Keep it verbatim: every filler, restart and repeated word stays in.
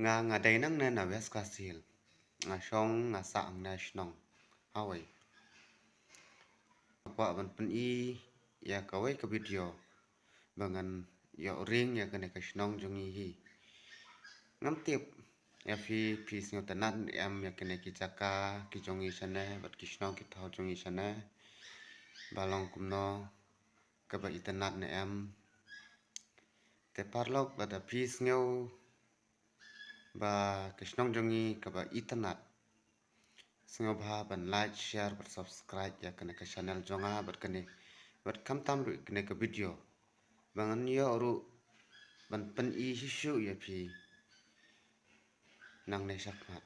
Nga nga dei nangne na West Khasi Hills. Nga shong nga sah hangne shnong Hawai. Nga kwah ban pyni ïa kawei ka video ba ngan ïoh ring ïa kane ka shnong jong ngi hi. Ngam tip ïa phi, phi sngewtynnat ne em ïa kine ki jaka ki jong ngi shane bad ki shnong ki thaw jong ngi shane ba long kumno, kaba itynnat ne em. Te paralok, lada phi sngew ba ka shnong jong ngi kaba itynnat, sngewbha ban like, share bad subscribe ïa kane ka channel jong nga bad kane, bad khamtam ruh kane ka video ba ngan ïoh ruh ban pyni shisha ïa phi nangne shakhmat.